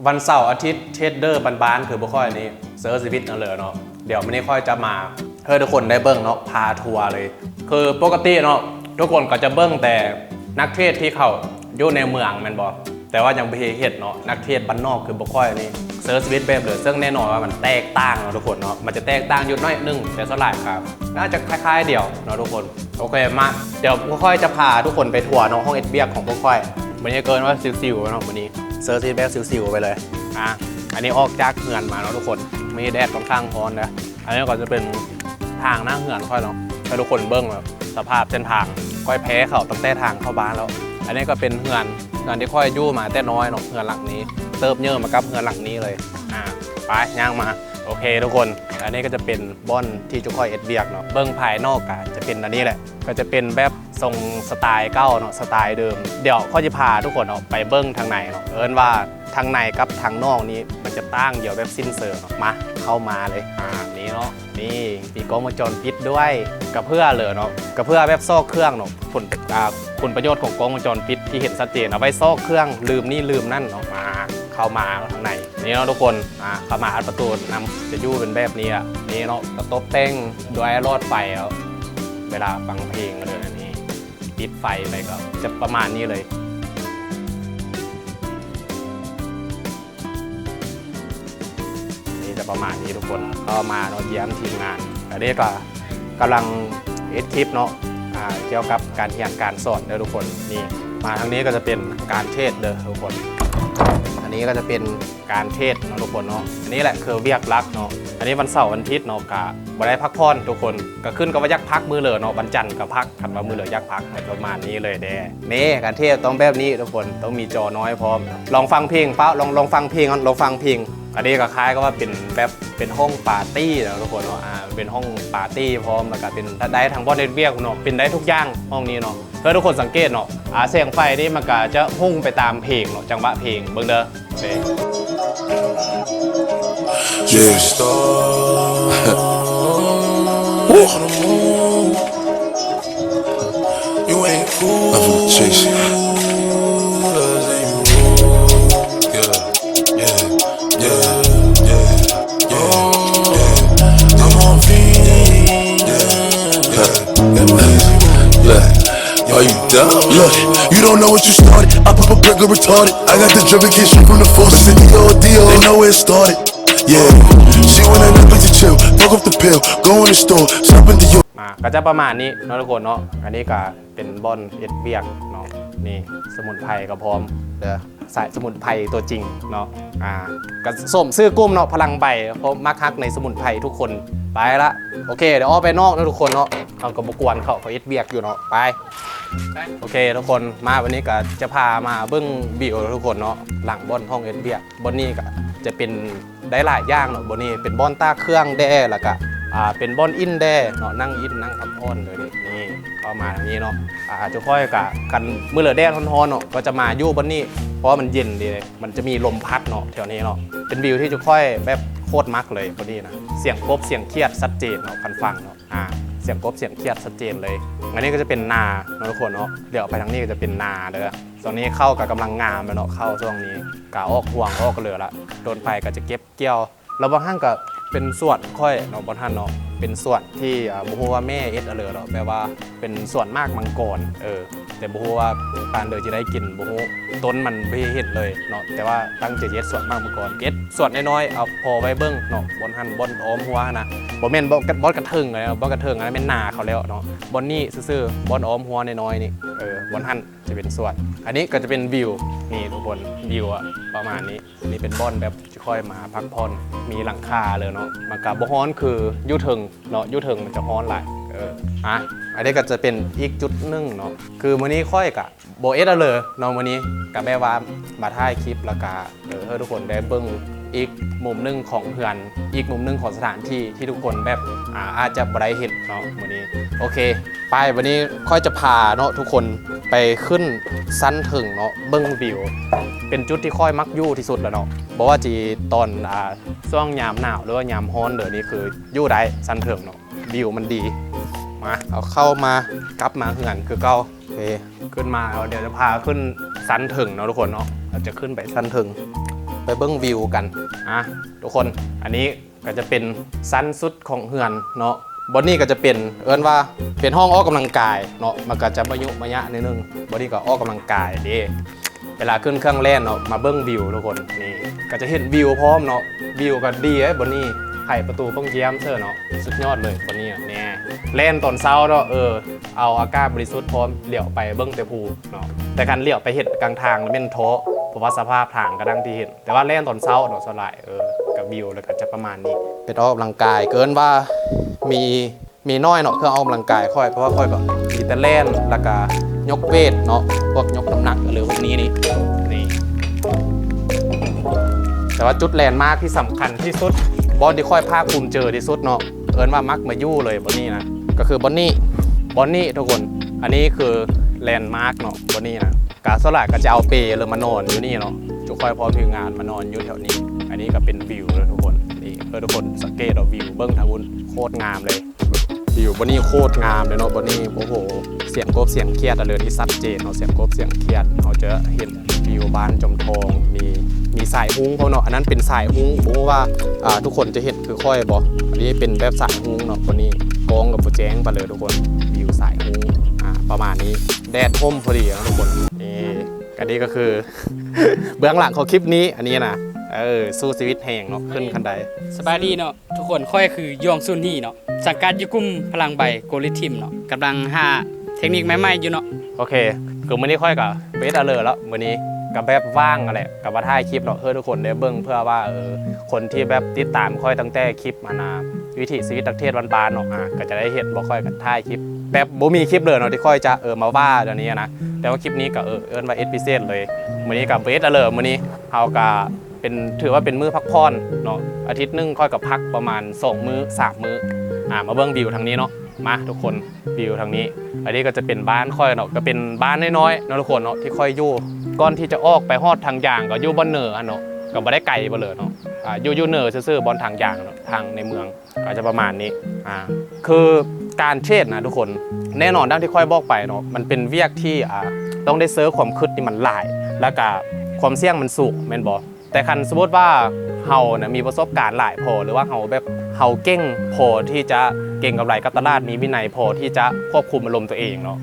ວັນເສົາອາທິດ ເທຣດເດີບ້ານໆ ຄືພວກຂ້ອຍນີ້ ເຊີຊີວິດນັ້ນເລີຍເນາະ. ດຽວມື້ນີ້ຂ້ອຍຈະມາໃຫ້ທຸກຄົນໄດ້ເບິ່ງເນາະ ພາທົວເລີຍ. ຄືປົກກະຕິເນາະ ທຸກຄົນກໍຈະເບິ່ງແຕ່ນັກເທຣດທີ່ເຂົາຢູ່ໃນເມືອງແມ່ນບໍ່? ແຕ່ວ່າຍັງບໍ່ເຫັນເນາະ ນັກເທຣດບ້ານນອກຄືພວກຂ້ອຍນີ້ ເຊີຊີວິດແບບເລີຍ. ເຊິ່ງແນ່ນອນວ່າມັນແຕກຕ່າງເນາະທຸກຄົນເນາະ ມັນຈະແຕກຕ່າງຢູ່ໜ້ອຍໜຶ່ງ ແຕ່ສ່ວນຫຼາຍກໍໜ້າຈະຄ້າຍໆດຽວເນາະທຸກຄົນ. ໂອເຄ ມາ ດຽວພວກຂ້ອຍຈະພາທຸກຄົນໄປທົວເນາະ ຫ້ອງເຮັດວຽກຂອງພວກຂ້ອຍ. ມື້ນີ້ເອີ້ນວ່າຊິວໆເນາະ ມື້ນີ້ເຊີຊີວິດແບບຊິວໆໄປເລີຍ. ອ່າ ອັນນີ້ອອກຈາກເຮືອນມາເນາະທຸກຄົນ ມື້ນີ້ແດດຂ້ອນຂ້າງຮ້ອນເດີ. ອັນນີ້ກໍຈະເປັນທາງໜ້າເຮືອນຂ້ອຍເນາະ ໃຫ້ທຸກຄົນເບິ່ງແບບສະພາບເສັ້ນທາງ. ຂ້ອຍແພ້ເຂົາຕັ້ງແຕ່ທາງເຂົ້າບ້ານແລ້ວ. ອັນນີ້ກໍເປັນເຮືອນ ເຮືອນທີ່ຂ້ອຍຢູ່ມາແຕ່ນ້ອຍເນາະ ເຮືອນຫຼັງນີ້ ເຕີບເຍີມາກັບເຮືອນຫຼັງນີ້ເລີຍ. ອ່າ ໄປ ຍ່າງມາ. ໂອເຄທຸກຄົນ ອັນນີ້ກໍຈະເປັນບ່ອນທີ່ຈຸຂ້ອຍເຮັດວຽກເນາະ. ເບິ່ງພາຍນອກກໍຈະເປັນອັນນີ້ແຫຼະ ກໍຈະເປັນແບບຊົງສະໄຕເກົ່າເນາະ ສະໄຕເດີມ. ດຽວຂ້ອຍຈະພາທຸກຄົນເນາະໄປເບິ່ງທາງໃນເນາະ ເອີ້ນວ່າທາງໃນກັບທາງນອກນີ້ມັນຈະຕ່າງດຽວແບບສິ້ນເຊີງເນາະ. ມາ ເຂົ້າມາເລີຍ. ອ່າ ນີ້ເນາະ ນີ້ມີກ້ອງວົງຈອນປິດດ້ວຍ ກະເພື່ອເລີຍເນາະ ກະເພື່ອແບບຊອກເຄື່ອງເນາະ. ຄົນ ອ່າ ຄຸນປະໂຫຍດຂອງກ້ອງວົງຈອນປິດທີ່ເຫັນຊັດເຈນ ເອົາໄວ້ຊອກເຄື່ອງ ລືມນີ້ລືມນັ້ນເນາະ. ມາ ເຂົ້າມາທາງໃນນີ້ເນາະທຸກຄົນ. ອ່າ ເຂົ້າມາອັດປະຕູນຳ ຈະຢູ່ເປັນແບບນີ້ລະ ນີ້ເນາະ. ກະຕົບແຕ່ງດ້ວຍຫຼອດໄຟ ເວລາຟັງເພງກໍເລີຍນີ້ ປິດໄຟໄປກໍຈະປະມານນີ້ເລີຍ. ນີ້ຈະປະມານນີ້ທຸກຄົນ. ເຂົ້າມາເນາະ ຢ້ຽມທີມງານ. ອັນນີ້ກໍກຳລັງເຮັດຄລິບເນາະ ອ່າ ກ່ຽວກັບການຮຽນການສອນເດີທຸກຄົນ. ນີ້ ມາທາງນີ້ກໍຈະເປັນການເທຣດເດີທຸກຄົນ. ອັນນີ້ກໍຈະເປັນການເທຣດເນາະທຸກຄົນເນາະ. ອັນນີ້ແຫຼະຄືວຽກຫຼັກເນາະ. ອັນນີ້ວັນເສົາວັນອາທິດເນາະ ກະບໍ່ໄດ້ພັກຜ່ອນທຸກຄົນ ກໍຂຶ້ນກັບວ່າຢາກພັກມື້ເລີເນາະ. ວັນຈັນກໍພັກ ຄັນວ່າມື້ເລີຢາກພັກ ປະມານນີ້ເລີຍເດ້. ນີ້ການເທຣດຕ້ອງແບບນີ້ທຸກຄົນ ຕ້ອງມີຈໍນ້ອຍພ້ອມ. ລອງຟັງເພງປະ ລອງ ລອງຟັງເພງ ລອງຟັງເພງ. ອັນນີ້ກໍຄ້າຍກັບວ່າເປັນແບບ ເປັນຫ້ອງປາຕີ້ເນາະທຸກຄົນເນາະ. ອ່າ ເປັນຫ້ອງປາຕີ້ພ້ອມ ແລ້ວກໍເປັນ ໄດ້ທັງບ່ອນເຮັດວຽກເນາະ ເປັນໄດ້ທຸກຢ່າງຫ້ອງນີ້ເນາະ. ເພື່ອທຸກຄົນສັງເກດເນາະ ອ່າ ແສງໄຟນີ້ມັນກໍຈະຮຸ່ງໄປຕາມເພງເນາະ ຈັງຫວະເພງ. ເບິ່ງເດີ. Yeah. Woo. I'm finna chase it. Yeah, yeah, yeah, yeah, yeah, yeah. I'm on V. Yeah, yeah. Look, are you dumb? Look, you don't know what you started. I pop a perk or retarded. I got the drip in case you from the forces in the ordeal. They know where it started. Yeah, she wanna know bitch to chill. Fuck off the pill. Go in the store. Stop in the ມາ ກໍຈະປະມານນີ້ເນາະທຸກຄົນເນາະ. ອັນນີ້ກໍເປັນບ່ອນເຮັດວຽກເນາະ. ນີ້ສະໝຸນໄພກໍພ້ອມເດີ ສາຍສະໝຸນໄພຕົວຈິງເນາະ. ອ່າ ກໍສົມຊື່ກຸ່ມເນາະ ພະລັງໃບ ເພາະມັກຮັກໃນສະໝຸນໄພທຸກຄົນ. ໄປລະ ໂອເຄ ດຽວອອກໄປນອກເນາະທຸກຄົນເນາະ. ເຮົາກໍບໍ່ກວນເຂົາ ເຂົາເຮັດວຽກຢູ່ເນາະ. ໄປ ໂອເຄທຸກຄົນ ມາ ວັນນີ້ກໍຈະພາມາເບິ່ງວິວທຸກຄົນເນາະ ຫຼັງບ່ອນຫ້ອງເຮັດວຽກ. ບ່ອນນີ້ກໍຈະເປັນ ໄດ້ຫຼາຍຢ່າງເນາະ. ບ່ອນນີ້ເປັນບ່ອນຕາກເຄື່ອງແດ່ ແລ້ວກະ ອ່າ ເປັນບ່ອນອິນແດ່ເນາະ ນັ່ງອິນນັ່ງພັກຜ່ອນເລີຍ. ນີ້ເຂົ້າມາທາງນີ້ເນາະ. ອ່າ ຈຸຂ້ອຍກະ ຄັນມື້ເລີແດດຮ້ອນໆເນາະ ກໍຈະມາຢູ່ບ່ອນນີ້ ເພາະວ່າມັນເຢັນດີ ມັນຈະມີລົມພັດເນາະ ແຖວນີ້ເນາະ. ເປັນວິວທີ່ຈຸຂ້ອຍແບບໂຄດມັກເລີຍບ່ອນນີ້ນະ. ສຽງກົບສຽງຂຽດຊັດເຈນເນາະ ຄັນຟັງເນາະ. ອ່າ ສຽງກົບສຽງຂຽດຊັດເຈນເລີຍ. ອັນນີ້ກໍຈະເປັນນາເນາະທຸກຄົນເນາະ. ດຽວໄປທາງນີ້ກໍຈະເປັນນາເດີ. ຊ່ວງນີ້ເຂົ້າກໍກຳລັງງາມແລ້ວເນາະ ເຂົ້າຊ່ວງນີ້ກະອອກຮວງອອກເລີລະ. ດົນໄປກໍຈະເກັບ ກ່ຽວ ແລ້ວບາງຄັ້ງກໍເປັນສວນຂ້ອຍເນາະ ບ່ອນຫັ້ນເນາະ ເປັນສວນທີ່ ອ່າ ບໍ່ຮູ້ວ່າແມ່ເຮັດອະເລີເນາະ ແບບວ່າເປັນສວນໝາກມັງກອນ ເອີ ແຕ່ບໍ່ຮູ້ວ່າປານເດີຊິໄດ້ກິນ ບໍ່ຮູ້ ຕົ້ນມັນບໍ່ເຫັນເລີຍເນາະ ແຕ່ວ່າຕັ້ງໃຈເຮັດສວນໝາກມັງກອນ ເຮັດສວນນ້ອຍໆ ເອົາພໍໄວ້ເບິ່ງເນາະ ບ່ອນຫັ້ນ ບ່ອນອ້ອມຮົ້ວຫັ້ນນະ ບໍ່ແມ່ນບ່ອນ ບ່ອນກະເທິງເລີຍ ບ່ອນກະເທິງອັນນັ້ນແມ່ນນາເຂົາແລ້ວເນາະ ບ່ອນນີ້ຊື່ໆ ບ່ອນອ້ອມຮົ້ວນ້ອຍໆນີ້ ເອີ ບ່ອນຫັ້ນຈະເປັນສວນ ອັນນີ້ກໍຈະເປັນວິວ ນີ້ທຸກຄົນ ວິວອະປະມານນີ້ ນີ້ເປັນບ່ອນແບບ ຂ້ອຍມາພັກຜ່ອນ ມີຫຼັງຄາເລີຍເນາະ ມັນກະບໍ່ຮ້ອນຄືຢູ່ເທິງເນາະ ຢູ່ເທິງມັນຈະຮ້ອນຫຼາຍ ເອີ ອ່ະ ອັນນີ້ກໍຈະເປັນອີກຈຸດໜຶ່ງເນາະ ຄືມື້ນີ້ຂ້ອຍກະບໍ່ເຮັດອະເລີເນາະ ມື້ນີ້ກະແບບວ່າມາຖ່າຍຄລິບ ແລ້ວກະ ເອີ ໃຫ້ທຸກຄົນໄດ້ເບິ່ງອີກມຸມໜຶ່ງຂອງເຮືອນ ອີກມຸມໜຶ່ງຂອງສະຖານທີ່ ທີ່ທຸກຄົນແບບ ອ່າ ອາດຈະບໍ່ໄດ້ເຫັນເນາະ ມື້ນີ້ ໂອເຄ ໄປ ວັນນີ້ຂ້ອຍຈະພາເນາະ ທຸກຄົນໄປຂຶ້ນຊັ້ນເທິງເນາະ ເບິ່ງວິວ ເປັນຈຸດທີ່ຂ້ອຍມັກຢູ່ທີ່ສຸດແລ້ວເນາະ ບໍ່ວ່າຊິຕອນ ອ່າ ຊ່ວງຍາມໜາວ ຫຼືວ່າຍາມຮ້ອນເດີ ນີ້ຄືຢູ່ໄດ້ຊັ້ນເທິງເນາະ ວິວມັນດີ ມາ ເຮົາເຂົ້າມາ ກັບມາເຮືອນຄືເກົ່າ ໂອເຄ ຂຶ້ນມາ ດຽວຈະພາຂຶ້ນຊັ້ນເທິງເນາະ ທຸກຄົນເນາະ ເຮົາຈະຂຶ້ນໄປຊັ້ນເທິງ ໄປເບິ່ງວິວກັນ ອ່າ ທຸກຄົນ ອັນນີ້ກໍຈະເປັນຊັ້ນສຸດຂອງເຮືອນເນາະ. ບ່ອນນີ້ກໍຈະເປັນ ເອີ້ນວ່າເປັນຫ້ອງອອກກຳລັງກາຍເນາະ, ມັນກໍຈະມາຍຸມາຍະໜ້ອຍໜຶ່ງ. ບ່ອນນີ້ກໍອອກກຳລັງກາຍເດ້. ເວລາຂຶ້ນເຄື່ອງແລ່ນເນາະ ມາເບິ່ງວິວທຸກຄົນ ນີ້ກໍຈະເຫັນວິວພ້ອມເນາະ. ວິວກໍດີເດ້ບ່ອນນີ້ ໄຂປະຕູປ່ອງຢ້ຽມເຊີເນາະ. ສຸດຍອດເລີຍບ່ອນນີ້ນະ. ແນ່ ແລ່ນຕອນເຊົ້າເນາະ ເອີ ເອົາອາກາດບໍລິສຸດພ້ອມ ຫຼຽວໄປເບິ່ງແຕ່ພູເນາະ. ແຕ່ຄັນຫຼຽວໄປເຫັນກາງທາງແມ່ນເທາະ ເພາະວ່າສະພາບທາງກໍດັ່ງທີ່ເຫັນ. ແຕ່ວ່າແລ່ນຕອນເຊົ້າເນາະ ສ່ວນຫຼາຍ ເອີ ກໍວິວ ແລ້ວກໍຈະປະມານນີ້. ເປັນອອກກຳລັງກາຍ ກໍເອີ້ນວ່າມີ ມີໜ້ອຍເນາະ ເຄື່ອງອອກກຳລັງກາຍຂ້ອຍ ເພາະວ່າຂ້ອຍກໍມີແຕ່ແລ່ນ ແລ້ວກໍຍົກເວດເນາະ ພວກຍົກນ້ຳໜັກ ຫຼື ພວກນີ້ນີ້ ນີ້. ແຕ່ວ່າຈຸດແລນມາກທີ່ສຳຄັນທີ່ສຸດ ບ່ອນທີ່ຂ້ອຍພາກພູມໃຈທີ່ສຸດເນາະ ເອີ້ນວ່າມັກມາຢູ່ເລີຍບ່ອນນີ້ນະ ກໍຄືບ່ອນນີ້ ບ່ອນນີ້ທຸກຄົນ. ອັນນີ້ຄືແລນມາກເນາະ ບ່ອນນີ້ນະ. ກະສ່ວນຫຼາຍກໍຈະເອົາເປເລີຍມານອນຢູ່ນີ້ເນາະ. ຈຸຂ້ອຍພ້ອມທີມງານມານອນຢູ່ແຖວນີ້. ອັນນີ້ກໍເປັນວິວເດີທຸກຄົນ. ນີ້ ເອີ ທຸກຄົນສັງເກດເອົາວິວ ເບິ່ງທາງພຸ້ນ ໂຄດງາມເລີຍ. ວິວບ່ອນນີ້ໂຄດງາມເລີຍເນາະ ບ່ອນນີ້. ໂອ້ໂຫ ສຽງກົບສຽງຂຽດອະເລີ ນີ້ຊັດເຈນເນາະ ສຽງກົບສຽງຂຽດ. ເຮົາຈະເຫັນວິວບ້ານຈອມທອງ ມີ ມີສາຍຮຸ້ງພ້ອມເນາະ. ອັນນັ້ນເປັນສາຍຮຸ້ງ ບໍ່ຮູ້ວ່າ ອ່າ ທຸກຄົນຈະເຫັນຄືຂ້ອຍບໍ່. ອັນນີ້ເປັນແບບສາຍຮຸ້ງເນາະ ບ່ອນນີ້ ກ້ອງກໍບໍ່ແຈ້ງປານໃດທຸກຄົນ. ວິວສາຍຮຸ້ງ ອ່າ ປະມານນີ້ ແດດຮົ່ມພໍດີເນາະທຸກຄົນ. ນີ້ ອັນນີ້ກໍຄືເບື້ອງຫຼັງຂອງຄລິບນີ້ ອັນນີ້ນະ ເອີ ສູ້ຊີວິດແຮງເນາະ ຂຶ້ນຄັນໄດ. ສະບາຍດີເນາະທຸກຄົນ ຂ້ອຍຄື ຢອງຊຸນຮີ ເນາະ ສັງກັດຢູ່ກຸ່ມພະລັງໃບ ໂກລິດທີມເນາະ ກຳລັງຫາເທັກນິກໃໝ່ໆຢູ່ເນາະ. ໂອເຄ ຄືມື້ນີ້ຂ້ອຍກໍເບສອາເລີແລ້ວ ມື້ນີ້ກໍແບບວ່າງຫັ້ນແຫຼະ ກໍມາຖ່າຍຄລິບເນາະ ເພື່ອທຸກຄົນໄດ້ເບິ່ງ ເພື່ອວ່າ ເອີ ຄົນທີ່ແບບຕິດຕາມຂ້ອຍຕັ້ງແຕ່ຄລິບ ອັນນ່າ ວິຖີຊີວິດນັກທຽດບ້ານໆເນາະ ອ່າ ກໍຈະໄດ້ເຫັນວ່າຂ້ອຍກໍຖ່າຍຄລິບແບບບໍ່ມີຄລິບເລີຍເນາະ ທີ່ຂ້ອຍຈະ ເອີ ມາວ່າດຽວນີ້ນະ. ແຕ່ວ່າຄລິບນີ້ກໍ ເອີ ເອີ້ນວ່າເອັດພິເສດເລີຍ. ມື້ນີ້ກໍເບສອາເລີ ມື້ນີ້ເຮົາກໍເປັນ ຖືວ່າເປັນມື້ພັກຜ່ອນເນາະ. ອາທິດໜຶ່ງຂ້ອຍກໍພັກປະມານສອງມື້ສາມມື້. ອ່າ ມາເບິ່ງວິວທາງນີ້ເນາະ ມາທຸກຄົນ ວິວທາງນີ້. ອັນນີ້ກໍຈະເປັນບ້ານຂ້ອຍເນາະ ກໍເປັນບ້ານນ້ອຍໆເນາະທຸກຄົນເນາະ ທີ່ຂ້ອຍຢູ່. ກ່ອນທີ່ຈະອອກໄປຮອດທາງຢາງ ກໍຢູ່ບ່ອນເນີຫັ້ນເນາະ ກໍບໍ່ໄດ້ໄກປານໃດເລີຍເນາະ. ອ່າ ຢູ່ ຢູ່ເນີຊື່ໆ ບ່ອນທາງຢາງເນາະ ທາງໃນເມືອງ ກໍຈະປະມານນີ້. ອ່າ ຄືການເທຣດນະທຸກຄົນ ແນ່ນອນດັ່ງທີ່ຂ້ອຍບອກໄປເນາະ ມັນເປັນວຽກທີ່ ອ່າ ຕ້ອງໄດ້ໃຊ້ຄວາມຄິດນີ້ມັນຫຼາຍ ແລ້ວກະຄວາມສ່ຽງມັນສູງແມ່ນບໍ່? ແຕ່ຄັນສົມມຸດວ່າເຮົານະມີປະສົບການຫຼາຍພໍ ຫຼືວ່າເຮົາແບບເຮົາເກັ່ງພໍທີ່ຈະເກັງກຳໄລກັບຕະຫຼາດ ມີວິໄນພໍທີ່ຈະຄວບຄຸມອາລົມຕົວເອງເນາະ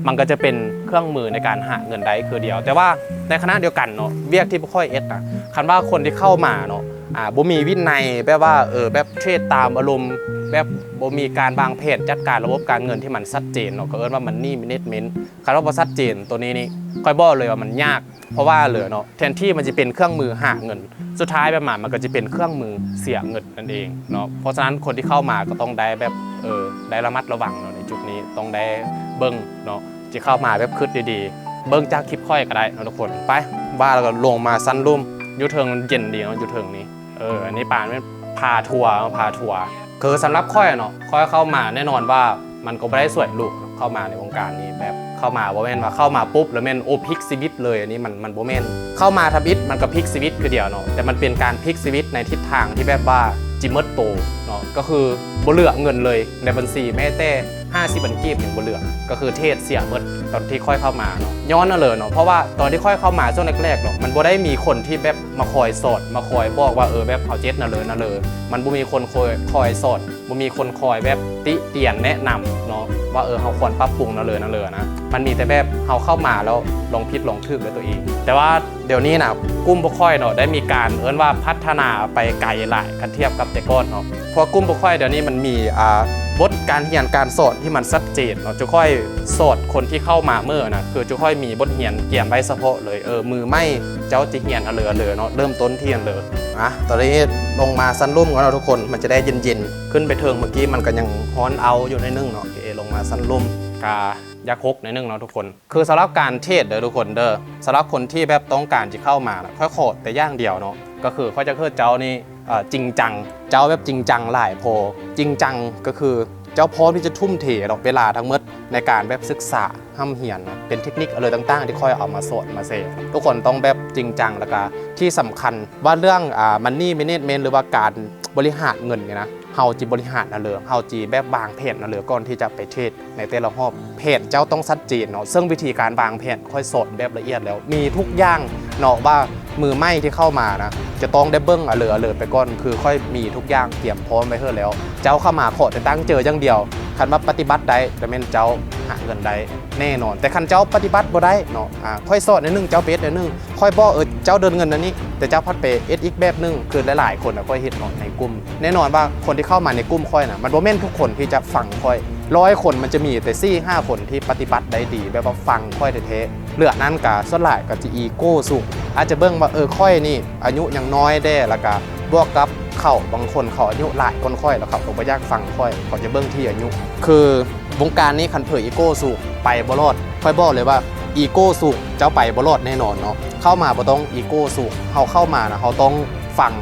ມັນກໍຈະເປັນເຄື່ອງມືໃນການຫາເງິນໄດ້ຄືດຽວ. ແຕ່ວ່າໃນຂະນະດຽວກັນເນາະ ວຽກທີ່ພວກຂ້ອຍເຮັດນະ ຄັນວ່າຄົນທີ່ເຂົ້າມາເນາະ ອ່າ ບໍ່ມີວິໄນ ແບບວ່າ ເອີ ແບບເທຣດຕາມອາລົມ ແບບບໍ່ມີການວາງແຜນຈັດການລະບົບການເງິນທີ່ມັນຊັດເຈນເນາະ ເຂົາເອີ້ນວ່າ money management. ຄັນວ່າບໍ່ຊັດເຈນ ໂຕນີ້ນີ້ຂ້ອຍບອກເລີຍວ່າມັນຍາກ. ເພາະວ່າເລີຍເນາະ ແທນທີ່ມັນຈະເປັນເຄື່ອງມືຫາເງິນ ສຸດທ້າຍແບບມາ ມັນກໍຈະເປັນເຄື່ອງມືເສຍເງິນນັ້ນເອງເນາະ. ເພາະສະນັ້ນຄົນທີ່ເຂົ້າມາກໍຕ້ອງໄດ້ແບບ ເອີ ໄດ້ລະມັດລະວັງເນາະ ໃນຈຸດນີ້ຕ້ອງໄດ້ເບິ່ງເນາະ ຊິເຂົ້າມາແບບຄິດດີໆ ເບິ່ງຈາກຄລິບຂ້ອຍກໍໄດ້ເນາະທຸກຄົນ. ໄປ ວ່າແລ້ວກໍລົງມາຊັ້ນລຸ່ມ ຢູ່ເທິງເຢັນດີເນາະ ຢູ່ເທິງນີ້. ເອີ ອັນນີ້ປານແມ່ນພາທົວເນາະ ພາທົວ. ຄືສຳລັບຂ້ອຍເນາະ ຂ້ອຍເຂົ້າມາແນ່ນອນວ່າ ມັນກໍບໍ່ໄດ້ສວຍຫຼູເນາະ ເຂົ້າມາໃນວົງການນີ້ ແບບເຂົ້າມາບໍ່ແມ່ນວ່າເຂົ້າມາປຸບແລ້ວແມ່ນ ໂອ້ ພລິກຊີວິດເລີຍ. ອັນນີ້ມັນ ມັນບໍ່ແມ່ນ. ເຂົ້າມາທຳອິດມັນກໍພລິກຊີວິດຄືດຽວເນາະ ແຕ່ມັນເປັນການພລິກຊີວິດໃນທິດທາງທີ່ແບບວ່າຈິໝົດໂຕເນາະ ກໍຄືບໍ່ເຫຼືອເງິນເລີຍໃນບັນຊີ ແມ້ແຕ່ຫ້າສິບພັນກີບຍັງບໍ່ເຫຼືອ ກໍຄືເທຣດເສຍໝົດ. ຕອນທີ່ຂ້ອຍເຂົ້າມາເນາະ ຍ້ອນນັ້ນເລີຍເນາະ ເພາະວ່າຕອນທີ່ຂ້ອຍເຂົ້າມາຊ່ວງແລກໆເນາະ ມັນບໍ່ໄດ້ມີຄົນທີ່ແບບມາຄອຍສອນ ມາຄອຍບອກວ່າ ເອີ ແບບເຮົາເຈັດນັ້ນເລີຍນັ້ນເລີຍ ມັນບໍ່ມີຄົນຄອຍ ຄອຍສອນ ບໍ່ມີຄົນຄອຍແບບຕິຕຽນແນະນຳເນາະ ວ່າ ເອີ ເຮົາຄວນປັບປຸງນັ້ນເລີຍນັ້ນເລີຍນະ. ມັນມີແຕ່ແບບເຮົາເຂົ້າມາແລ້ວລອງຜິດລອງຖືກດ້ວຍຕົວເອງ. ແຕ່ວ່າດຽວນີ້ນະ ກຸ່ມພວກຂ້ອຍເນາະ ໄດ້ມີການເອີ້ນວ່າພັດທະນາໄປໄກຫຼາຍ ຄັນທຽບກັບແຕ່ກ່ອນເນາະ. ເພາະວ່າກຸ່ມພວກຂ້ອຍດຽວນີ້ມັນມີ ອ່າ ບົດການຮຽນການສອນທີ່ມັນຊັດເຈນເນາະ. ຈຸຂ້ອຍສອນຄົນທີ່ເຂົ້າມາເມື່ອນະ ຄືຈຸຂ້ອຍມີບົດຮຽນກຽມໄວ້ສະເພາະເລີຍ ເອີ ມືໃໝ່ເຈົ້າຈະຮຽນອັນເລີ ອັນເລີເນາະ ເລີ່ມຕົ້ນທີ່ອັນເລີ. ອ່ະ ຕອນນີ້ລົງມາຊັ້ນລຸ່ມກ່ອນເນາະທຸກຄົນ ມັນຈະໄດ້ເຢັນໆ. ຂຶ້ນໄປເທິງເມື່ອກີ້ມັນກໍຍັງຮ້ອນເອົ້າຢູ່ໜ້ອຍໜຶ່ງເນາະ. ເອ ລົງມາຊັ້ນລຸ່ມ ກະຢາກຫົກໜ້ອຍໜຶ່ງເນາະທຸກຄົນ. ຄືສຳລັບການເທຣດເດີທຸກຄົນເດີ ສຳລັບຄົນທີ່ແບບຕ້ອງການຈະເຂົ້າມານະ ຂ້ອຍຂໍແຕ່ຢ່າງດຽວເນາະ ກໍຄືຂ້ອຍຢາກເຫັນເຈົ້ານີ້ ເອີ ຈິງຈັງ ເຈົ້າແບບຈິງຈັງຫຼາຍພໍ. ຈິງຈັງກໍຄືເຈົ້າພ້ອມທີ່ຈະທຸ່ມເທເນາະ ເວລາທັງໝົດໃນການແບບສຶກສາ ຮ່ຳຮຽນນະ ເປັນເທັກນິກອະໄລຕ່າງໆທີ່ຂ້ອຍເອົາມາສອນມາແຊ. ທຸກຄົນຕ້ອງແບບຈິງຈັງ ແລ້ວກະທີ່ສຳຄັນວ່າເລື່ອງ ອ່າ money management ຫຼືວ່າການບໍລິຫານເງິນນີ້ນະ ເຮົາຈະບໍລິຫານແນວເລີ ເຮົາຈະແບບວາງແຜນແນວເລີ ກ່ອນທີ່ຈະໄປເທຣດໃນແຕ່ລະຮອບ. ແຜນເຈົ້າຕ້ອງຊັດເຈນເນາະ ເຊິ່ງວິທີການວາງແຜນຂ້ອຍສອນແບບລະອຽດແລ້ວ ມີທຸກຢ່າງ ເນາະ ວ່າມືໃໝ່ທີ່ເຂົ້າມານະ ຈະຕ້ອງໄດ້ເບິ່ງອະເລີອະເລີໄປກ່ອນ. ຄືຂ້ອຍມີທຸກຢ່າງຕຽມພ້ອມໄວ້ໃຫ້ແລ້ວ. ເຈົ້າເຂົ້າມາຂໍແຕ່ຕັ້ງເຈີຢ່າງດຽວ. ຄັນວ່າປະຕິບັດໄດ້ ລະແມ່ນເຈົ້າຫາເງິນໄດ້ແນ່ນອນ. ແຕ່ຄັນເຈົ້າປະຕິບັດບໍ່ໄດ້ເນາະ ອາ ຂ້ອຍສອນແນວໜຶ່ງ ເຈົ້າໄປເຮັດແນວໜຶ່ງ. ຂ້ອຍບອກ ເອີ ເຈົ້າເດີນເງິນແນວນີ້ ແຕ່ເຈົ້າພັດໄປເຮັດອີກແບບໜຶ່ງ. ຄືຫຼາຍໆຄົນນະ ຂ້ອຍເຫັນເນາະໃນກຸ່ມ. ແນ່ນອນວ່າຄົນທີ່ເຂົ້າມາໃນກຸ່ມຂ້ອຍນະ ມັນບໍ່ແມ່ນທຸກຄົນທີ່ຈະຟັງຂ້ອຍ. ຮ້ອຍຄົນມັນຈະມີແຕ່ສີ່ຫ້າຄົນທີ່ປະຕິບັດໄດ້ດີ ແບບວ່າຟັງຂ້ອຍແທ້ໆ. ເຫຼືອນັ້ນກະສ່ວນຫຼາຍກະຈະອີໂກ້ສູງ ອາດຈະເບິ່ງວ່າ ເອີ ຂ້ອຍນີ້ອາຍຸຍັງນ້ອຍແດ່ ແລ້ວກະບວກກັບເຂົາ ບາງຄົນເຂົາອາຍຸຫຼາຍກວ່າຂ້ອຍ ແລ້ວເຂົາກະບໍ່ຢາກຟັງຂ້ອຍ ເຂົາຈະເບິ່ງທີ່ອາຍຸ. ຄືວົງການນີ້ຄັນເຜີອີໂກ້ສູງໄປບໍ່ລອດ. ຂ້ອຍບອກເລີຍວ່າອີໂກ້ສູງເຈົ້າໄປບໍ່ລອດແນ່ນອນເນາະ. ເຂົ້າມາບໍ່ຕ້ອງອີໂກ້ສູງ ເຮົາເຂົ້າມານະ ເຮົາຕ້ອງຟັງ.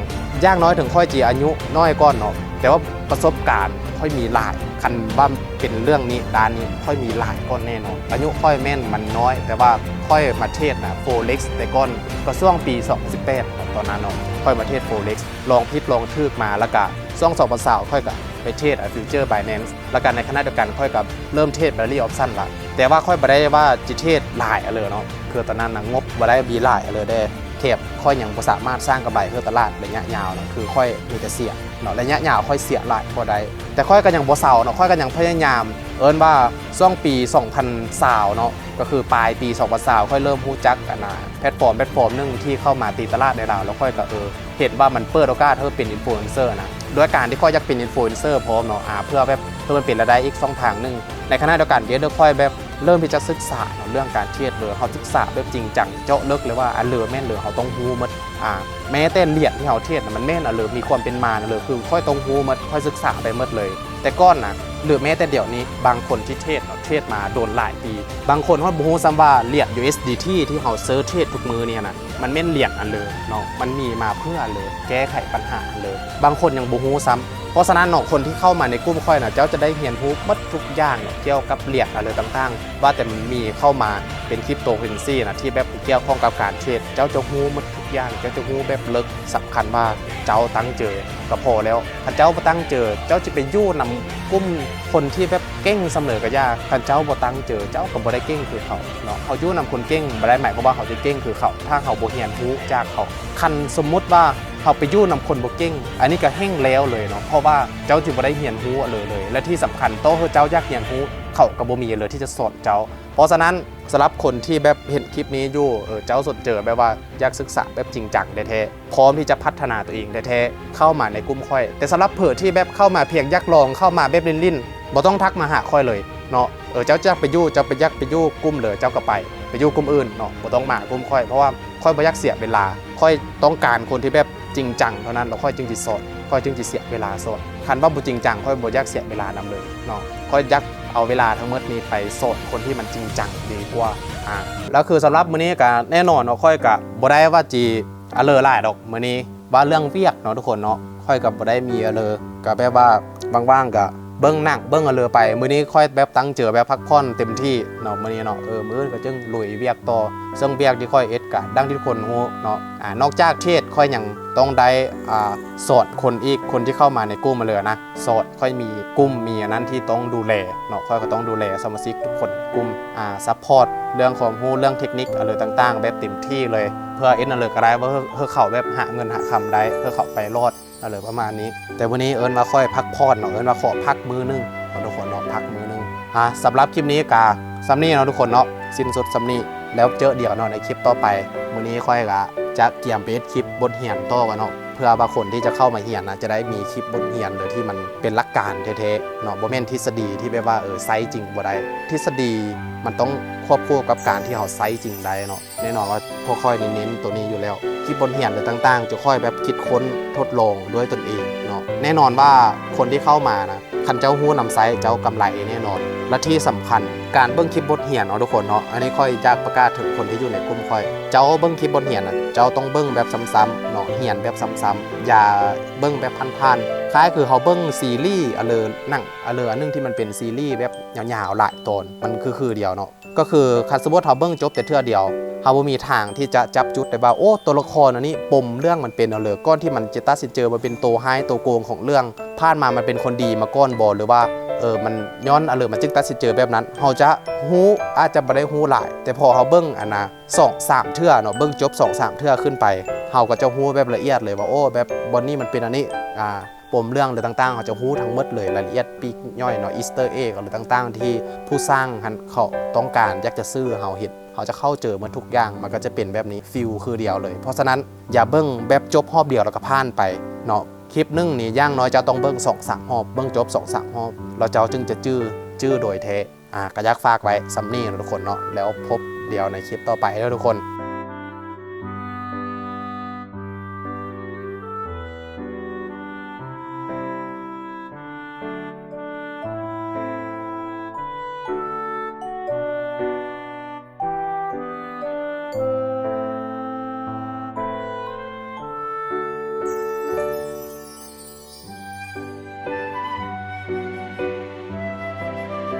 ຢ່າງໜ້ອຍເຖິງຂ້ອຍຈະອາຍຸນ້ອຍກ່ອນເນາະ ແຕ່ວ່າປະສົບການຂ້ອຍມີຫຼາຍ. ຄັນວ່າເປັນເລື່ອງນີ້ ດ້ານນີ້ ຂ້ອຍມີຫຼາຍກ່ອນແນ່ນອນ. ອາຍຸຂ້ອຍແມ່ນມັນນ້ອຍ ແຕ່ວ່າຂ້ອຍມາເທຣດນະ Forex ແຕ່ກ່ອນ ກະຊ່ວງປີສອງພັນສິບແປດ ຕອນນັ້ນເນາະ ຂ້ອຍມາເທຣດ Forex ລອງຜິດລອງຖືກມາ. ແລ້ວກະຊ່ວງສອງພັນຊາວ ຂ້ອຍກະໄປເທຣດ Future Binance ແລ້ວກະໃນຂະນະດຽວກັນ ຂ້ອຍກະເລີ່ມເທຣດ Binary Option ລະ. ແຕ່ວ່າຂ້ອຍບໍ່ໄດ້ວ່າຈະເທຣດຫຼາຍອະເລີເນາະ ຄືຕອນນັ້ນນະ ງົບບໍ່ໄດ້ມີຫຼາຍອະເລີແດ່. ແຖມຂ້ອຍຍັງບໍ່ສາມາດສ້າງກຳໄລໃຫ້ຕະຫຼາດໄລຍະຍາວນະ ຄືຂ້ອຍມີແຕ່ເສຍເນາະ. ໄລຍະຍາວຂ້ອຍເສຍຫຼາຍກວ່າໄດ້ ແຕ່ຂ້ອຍກະຍັງບໍ່ເຊົາເນາະ. ຂ້ອຍກະຍັງພະຍາຍາມ ເອີ້ນວ່າຊ່ວງປີສອງພັນຊາວເນາະ ກະຄືປາຍປີສອງພັນຊາວ ຂ້ອຍເລີ່ມຮູ້ຈັກອັນນະ ແພລດຟອມ ແພລດຟອມໜຶ່ງທີ່ເຂົ້າມາຕີຕະຫຼາດໃນລາວ ແລ້ວຂ້ອຍກະ ເອີ ເຫັນວ່າມັນເປີດໂອກາດໃຫ້ເປັນ Influencer ນະ ດ້ວຍການທີ່ຂ້ອຍຢາກເປັນ Influencer ພ້ອມເນາະ ອາ ເພື່ອແບບ ເພື່ອມັນເປັນລາຍໄດ້ອີກຊ່ອງທາງໜຶ່ງ. ໃນຂະນະດຽວກັນ ເຮັດໃຫ້ຂ້ອຍແບບເລີ່ມທີ່ຈະສຶກສາເນາະ ເລື່ອງການເທຣດເລີຍ. ເຮົາສຶກສາແບບຈິງຈັງ ເຈາະເລິກເລີຍວ່າ ອາ ເລີແມ່ນເລີ ເຮົາຕ້ອງຮູ້ໝົດ ອາ ແມ້ແຕ່ຫຼຽນທີ່ເຮົາເທຣດນະ ມັນແມ່ນອະເລີ ມີຄວາມເປັນມານະເລີ ຄືຂ້ອຍຕ້ອງຮູ້ໝົດ ຂ້ອຍສຶກສາໄປໝົດເລີຍ. ແຕ່ກ່ອນນະ ຫຼືແມ້ແຕ່ດຽວນີ້ ບາງຄົນທີ່ເທຣດເນາະ ເທຣດມາດົນຫຼາຍປີ ບາງຄົນຮອດບໍ່ຮູ້ຊ້ຳວ່າຫຼຽນ USDT ທີ່ເຮົາເຊີເທຣດທຸກມື້ນີ້ນະ ມັນແມ່ນຫຼຽນອັນເລີເນາະ ມັນມີມາເພື່ອອັນເລີ ແກ້ໄຂບັນຫາອັນເລີ ບາງຄົນຍັງບໍ່ຮູ້ຊ້ຳ. ເພາະສະນັ້ນເນາະ ຄົນທີ່ເຂົ້າມາໃນກຸ່ມຂ້ອຍນະ ເຈົ້າຈະໄດ້ຮຽນຮູ້ໝົດທຸກຢ່າງເນາະ ກ່ຽວກັບຫຼຽນອັນເລີຕ່າງໆ ວ່າແຕ່ມັນມີເຂົ້າມາເປັນ Cryptocurrency ນະ ທີ່ແບບກ່ຽວຂ້ອງກັບການເທຣດ ເຈົ້າຈະຮູ້ໝົດທຸກຢ່າງ ເຈົ້າຈະຮູ້ແບບເລິກ. ສຳຄັນວ່າເຈົ້າຕັ້ງເຈີກະພໍແລ້ວ. ຄັນເຈົ້າບໍ່ຕັ້ງເຈີ ເຈົ້າຈະໄປຢູ່ນຳກຸ່ມຄົນທີ່ແບບເກັ່ງສ່ຳໃດກະຢ່າ ຄັນເຈົ້າບໍ່ຕັ້ງເຈີ ເຈົ້າກະບໍ່ໄດ້ເກັ່ງຄືເຂົາເນາະ. ເຮົາຢູ່ນຳຄົນເກັ່ງບໍ່ໄດ້ໝາຍຄວາມວ່າເຮົາຈະເກັ່ງຄືເຂົາ ຖ້າເຮົາບໍ່ຮຽນຮູ້ຈາກເຂົາ. ຄັນສົມມຸດວ່າເຮົາໄປຢູ່ນຳຄົນບໍ່ເກັ່ງ ອັນນີ້ກະແຮ່ງແລ້ວເລີຍເນາະ ເພາະວ່າເຈົ້າຈະບໍ່ໄດ້ຮຽນຮູ້ເລີຍເລີຍ ແລະທີ່ສຳຄັນ ຕໍ່ເຮົາເຈົ້າຢາກຮຽນຮູ້ ເຂົາກະບໍ່ມີເລີຍທີ່ຈະສອນເຈົ້າ. ເພາະສະນັ້ນ ສຳລັບຄົນທີ່ແບບເຫັນຄລິບນີ້ຢູ່ ເອີ ເຈົ້າສົນເຈີແບບວ່າຢາກສຶກສາແບບຈິງຈັງແທ້ໆ ພ້ອມທີ່ຈະພັດທະນາຕົວເອງແທ້ໆ ເຂົ້າມາໃນກຸ່ມຂ້ອຍ. ແຕ່ສຳລັບເຜີທີ່ແບບເຂົ້າມາພຽງຢາກລອງ ເຂົ້າມາແບບຫຼິ້ນໆ ບໍ່ຕ້ອງທັກມາຫາຂ້ອຍເລີຍເນາະ. ເອີ ເຈົ້າຢາກໄປຢູ່ ເຈົ້າໄປ ຢາກໄປຢູ່ກຸ່ມເລີ ເຈົ້າກະໄປ ໄປຢູ່ກຸ່ມອື່ນເນາະ ບໍ່ຕ້ອງມາກຸ່ມຂ້ອຍ ເພາະວ່າຂ້ອຍບໍ່ຢາກເສຍເວລາ. ຂ້ອຍຕ້ອງການຄົນທີ່ແບບຈິງຈັງເທົ່ານັ້ນ ແລ້ວຂ້ອຍຈຶ່ງຊິສອນ ຂ້ອຍຈຶ່ງຊິເສຍເວລາສອນ. ຄັນວ່າບໍ່ຈິງຈັງ ຂ້ອຍບໍ່ຢາກເສຍເວລານຳເລີຍເນາະ. ຂ້ອຍຢາກເອົາເວລາທັງໝົດນີ້ໄປສອນຄົນທີ່ມັນຈິງຈັງດີກວ່າ. ອາ ແລ້ວຄືສຳລັບມື້ນີ້ກະແນ່ນອນເນາະ ຂ້ອຍກະບໍ່ໄດ້ວ່າຈິອະເລີຫຼາຍດອກມື້ນີ້ ວ່າເລື່ອງວຽກເນາະທຸກຄົນເນາະ ຂ້ອຍກະບໍ່ໄດ້ມີອະເລີ ກະແບບວ່າວ່າງໆກະເບິ່ງໜັງເບິ່ງອະເລີໄປ. ມື້ນີ້ຂ້ອຍແບບຕັ້ງເຈີແບບພັກຜ່ອນເຕັມທີ່ເນາະ ມື້ນີ້ເນາະ ເອີ ມື້ອື່ນກະຈຶ່ງລຸຍວຽກຕໍ່. ເຊິ່ງວຽກທີ່ຂ້ອຍເຮັດກະດັ່ງທີ່ທຸກຄົນຮູ້ເນາະ ອາ ນອກຈາກເທຣດ ຂ້ອຍຍັງຕ້ອງໄດ້ ອາ ສອນຄົນອີກ ຄົນທີ່ເຂົ້າມາໃນກຸ່ມອະເລີນະ ສອນ ຂ້ອຍມີກຸ່ມມີອັນນັ້ນທີ່ຕ້ອງດູແລເນາະ ຂ້ອຍກະຕ້ອງດູແລສະມາຊິກທຸກຄົນໃນກຸ່ມ ອາ ຊັບພອດເລື່ອງຄວາມຮູ້ ເລື່ອງເທັກນິກອະເລີຕ່າງໆ ແບບເຕັມທີ່ເລີຍ ເພື່ອເຮັດອະເລີກະໄດ້ວ່າ ເອີ ເອີ ເຂົາແບບຫາເງິນຫາຄຳໄດ້ ເອີ ເຂົາໄປລອດ ອະເລີປະມານນີ້. ແຕ່ມື້ນີ້ເອີ້ນວ່າຂ້ອຍພັກຜ່ອນເນາະ ເອີ້ນວ່າຂໍພັກມື້ໜຶ່ງເນາະທຸກຄົນເນາະ ພັກມື້ໜຶ່ງ. ອາ ສຳລັບຄລິບນີ້ກະສ່ຳນີ້ເນາະທຸກຄົນເນາະ ສິ້ນສຸດສ່ຳນີ້ ແລ້ວເຈີດຽວເນາະໃນຄລິບຕໍ່ໄປ. ມື້ນີ້ຂ້ອຍກະຈະກຽມໄປເຮັດຄລິບບົດຮຽນຕໍ່ກັນເນາະ ເພື່ອວ່າຄົນທີ່ຈະເຂົ້າມາຮຽນນະ ຈະໄດ້ມີຄລິບບົດຮຽນໂດຍທີ່ມັນເປັນຫຼັກການແທ້ໆເນາະ ບໍ່ແມ່ນທິດສະດີທີ່ແບບວ່າ ເອີ ໃຊ້ຈິງບໍ່ໄດ້. ທິດສະດີມັນຕ້ອງຄວບຄູ່ກັບການທີ່ເຮົາໃຊ້ຈິງໄດ້ເນາະ. ແນ່ນອນວ່າພວກຂ້ອຍນີ້ເນັ້ນໂຕນີ້ຢູ່ແລ້ວ ຄລິບບົດຮຽນຫຼືຕ່າງໆ ຈະຂ້ອຍແບບຄິດຄົ້ນທົດລອງດ້ວຍຕົນເອງເນາະ. ແນ່ນອນວ່າຄົນທີ່ເຂົ້າມານະ ຄັນເຈົ້າຮູ້ນຳໃຊ້ ເຈົ້າກຳໄລແນ່ນອນ. ແລະທີ່ສຳຄັນ ການເບິ່ງຄລິບບົດຮຽນເນາະທຸກຄົນເນາະ ອັນນີ້ຂ້ອຍຢາກປະກາດເຖິງຄົນທີ່ຢູ່ໃນກຸ່ມຂ້ອຍ ເຈົ້າເບິ່ງຄລິບບົດຮຽນນະ ເຈົ້າຕ້ອງເບິ່ງແບບຊ້ຳໆເນາະ ຮຽນແບບຊ້ຳໆ ຢ່າເບິ່ງແບບຜ່ານໆ. ຄ້າຍຄືເຮົາເບິ່ງຊີຣີອະເລີ ໜັງອະເລີອັນໜຶ່ງທີ່ມັນເປັນຊີຣີແບບຍາວໆຫຼາຍຕອນ ມັນຄືຄືດຽວເນາະ. ກະຄືຄັນສົມມຸດເຮົາເບິ່ງຈົບແຕ່ເທື່ອດຽວ ເຮົາບໍ່ມີທາງທີ່ຈະຈັບຈຸດໄດ້ວ່າ ໂອ້ ຕົວລະຄອນອັນນີ້ ປົມເລື່ອງມັນເປັນແນວໃດ ກ່ອນທີ່ມັນຈະຕັດສິນໃຈວ່າເປັນໂຕຮ້າຍໂຕໂກງຂອງເລື່ອງ ຜ່ານມາມັນເປັນຄົນດີມາກ່ອນບໍ່ ຫຼືວ່າ ເອີ ມັນຍ້ອນອະເລີມັນຈຶ່ງຕັດສິນໃຈແບບນັ້ນ. ເຮົາຈະຮູ້ ອາດຈະບໍ່ໄດ້ຮູ້ຫຼາຍ ແຕ່ພໍເຮົາເບິ່ງອັນນະ ສອງສາມເທື່ອເນາະ ເບິ່ງຈົບສອງສາມເທື່ອຂຶ້ນໄປ ເຮົາກໍຈະຮູ້ແບບລະອຽດເລີຍວ່າ ໂອ້ ແບບບ່ອນນີ້ມັນເປັນອັນນີ້ ອ່າ ປົມເລື່ອງ ຫຼື ຕ່າງໆ ເຮົາຈະຮູ້ທັງໝົດເລີຍ ລາຍລະອຽດປີກຍ່ອຍເນາະ ອີສເຕີເອກ ຫຼື ຕ່າງໆ ທີ່ຜູ້ສ້າງຫັ້ນເຂົາຕ້ອງການຢາກຈະສື່ເຮົາເຮັດ ເຮົາຈະເຂົ້າໃຈໝົດທຸກຢ່າງ ມັນກໍຈະເປັນແບບນີ້ ຟີລຄືດຽວເລີຍ. ເພາະສະນັ້ນ ຢ່າເບິ່ງແບບຈົບຮອບດຽວແລ້ວກໍຜ່ານໄປເນາະ ຄລິບໜຶ່ງນີ້ຢ່າງໜ້ອຍເຈົ້າຕ້ອງເບິ່ງສອງສາມຮອບ ເບິ່ງຈົບສອງສາມຮອບ ແລ້ວເຈົ້າຈຶ່ງຈະຈື່ ຈື່ໂດຍແທ້. ອ່າ ກໍຢາກຝາກໄວ້ສ່ຳນີ້ເນາະທຸກຄົນເນາະ ແລ້ວພົບດຽວໃນຄລິບຕໍ່ໄປເດີທຸກຄົນ.